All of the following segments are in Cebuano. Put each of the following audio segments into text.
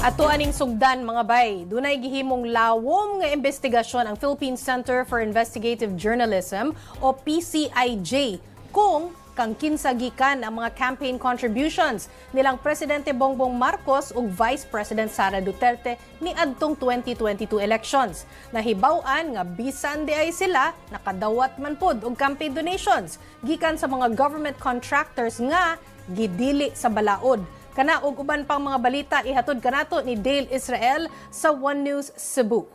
Ato aning sugdan, mga bay, dunay gihimong lawom nga investigasyon ang Philippine Center for Investigative Journalism o PCIJ kung kang kinsa gikan ang mga campaign contributions nilang Presidente Bongbong Marcos ug Vice President Sara Duterte niadtong 2022 elections. Nahibaw-an nga bisan diay sila nakadawat man pod og campaign donations gikan sa mga government contractors nga gidili sa balaod. Kana ug uban pang mga balita, ihatod kanato ni Dale Israel sa One News Cebu.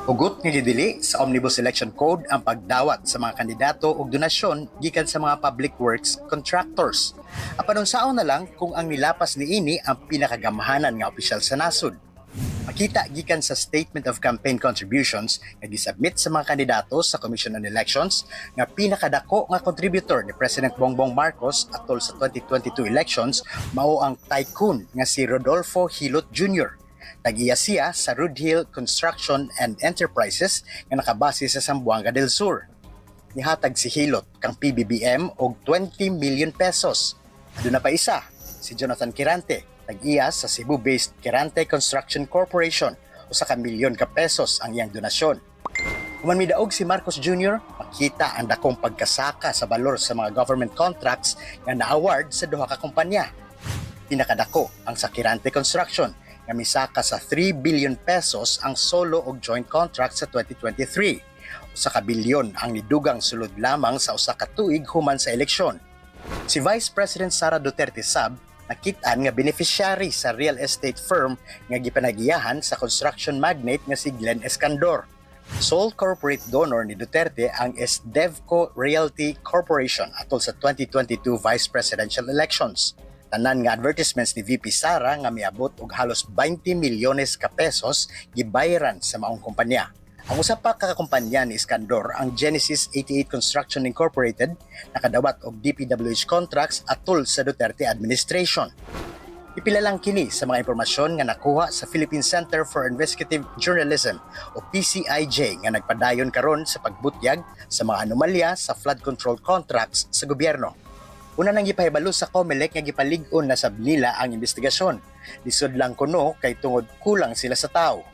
Hugot nga gidili sa Omnibus Election Code ang pagdawat sa mga kandidato og donasyon gikan sa mga public works contractors. Apan unsaon na lang kung ang nilapas niini ang pinakagamhanan nga opisyal sa nasod? Makita gikan sa Statement of Campaign Contributions nga gisubmit sa mga kandidato sa Commission on Elections nga pinakadako nga contributor ni President Bongbong Marcos atol sa 2022 elections mao ang tycoon nga si Rodolfo Hilot Jr. Tag-iya siya sa Rudhill Construction and Enterprises nga nakabase sa Zamboanga del Sur. Nihatag si Hilot kang PBBM og 20 million pesos. Aduna pa isa, si Jonathan Quirante, tag-iya sa Cebu-based Quirante Construction Corporation, 1 ka milyon ka pesos ang iyang donasyon. Human midaog si Marcos Jr., makita ang dakong pagkasaka sa balor sa mga government contracts nga na-award sa duha ka kumpanya. Pinakadako ang sa Quirante Construction nga misaka sa 3 billion pesos ang solo og joint contract sa 2023. 1 ka bilyon ang nidugang sulod lamang sa 1 ka tuig human sa eleksyon. Si Vice President Sara Duterte sab nakit-an nga beneficiary sa real estate firm nga gipanagiyahan sa construction magnate nga si Glenn Escandor. Sole corporate donor ni Duterte ang Esdevco Realty Corporation atol sa 2022 vice presidential elections. Tanan nga advertisements ni VP Sara nga miabot og halos 20 milyones ka pesos gibayaran sa maong kumpanya. Ang usa pa ka kumpanya ni Escandor, ang Genesis 88 Construction Incorporated, nakadawat og DPWH contracts atol sa Duterte administration. Ipila lang kini sa mga impormasyon nga nakuha sa Philippine Center for Investigative Journalism o PCIJ nga nagpadayon karon sa pagbutyag sa mga anomalya sa flood control contracts sa gobyerno. Una nang gipahibalo sa COMELEC nga gipalig-on na sab nila ang investigasyon. Lisod lang kuno kay tungod kulang sila sa tao.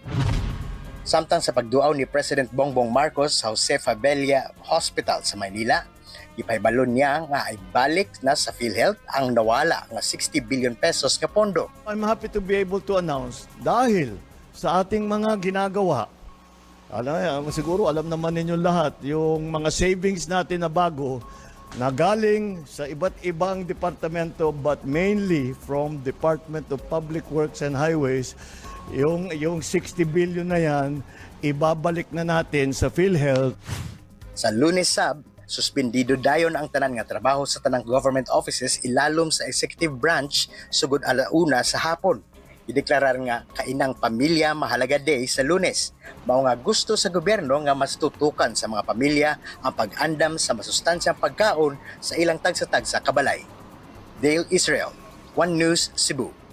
Samtang sa pagduaw ni President Bongbong Marcos sa Jose Fabella Hospital sa Maynila, gipahibalo niya nga ay balik na sa PhilHealth ang nawala nga 60 billion pesos nga pondo. I'm happy to be able to announce, dahil sa ating mga ginagawa, alam, siguro alam naman ninyo lahat, yung mga savings natin na bago na galing sa iba't ibang departamento but mainly from Department of Public Works and Highways, yung 60 billion na yan, ibabalik na natin sa PhilHealth. Sa Lunes sab, suspendido dayon ang tanan nga trabaho sa tanang government offices ilalom sa executive branch sugod 1:00 sa hapon. Gideklarar nga Kainang Pamilya Mahalaga Day sa Lunes. Mao nga gusto sa gobyerno nga mas tutukan sa mga pamilya ang pag-andam sa masustansyang pagkaon sa ilang tagsa-tagsa kabalay. Dale Israel, One News Cebu.